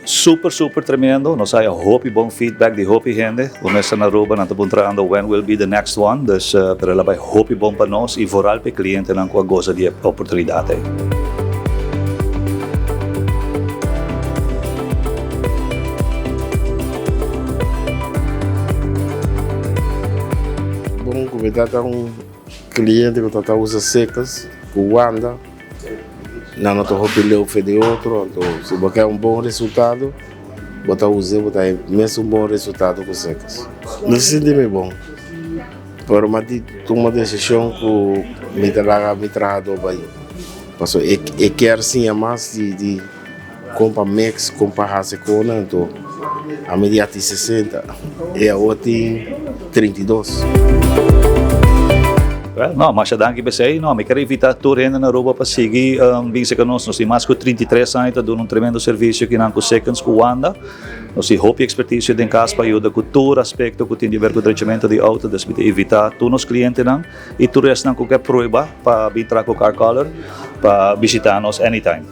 Super super tremendo, nos haya hopi bon feedback di hopi hende. Bo mester na Aruba nan ta puntrando when will be the next one, dus pero el a bai hopi bon pa nos y vooral pa e clientenan cu a goza di e oportunidad ey. Bon cu mi ta ta un cliente cu ta ta usa secas cu wanda. Nan no ta hopi leu fe di otro, anto si bo ke un bon resultado, bo ta us'é, bo ta haña mesun bon resultado ku Sekas. Mi ta sinti mi bon, pero mi a di tuma desishon ku mi ta laga mi trahadó bai, pasobra e kier siña mas di kon pa mix, kon pa hasi kona, anto ami ya tin sesenta e awor tin 32. Well, no, masha danki p'esei. No, mi ker invita tur hende na Aruba pa sigui bin serka nos. Nos tin mas ku 33 aña ta duna un tremendo servisio kinan ku Seconds ku Wanda. Nos tin hopi ekspertisio den kas pa yuda ku tur aspekto ku tin di ber ku drechamentu di outo. Dus mi ta invita tur nos klientenan i tur esnan ku ke prueba pa bin traha ku Car Color pa bishita nos anytime.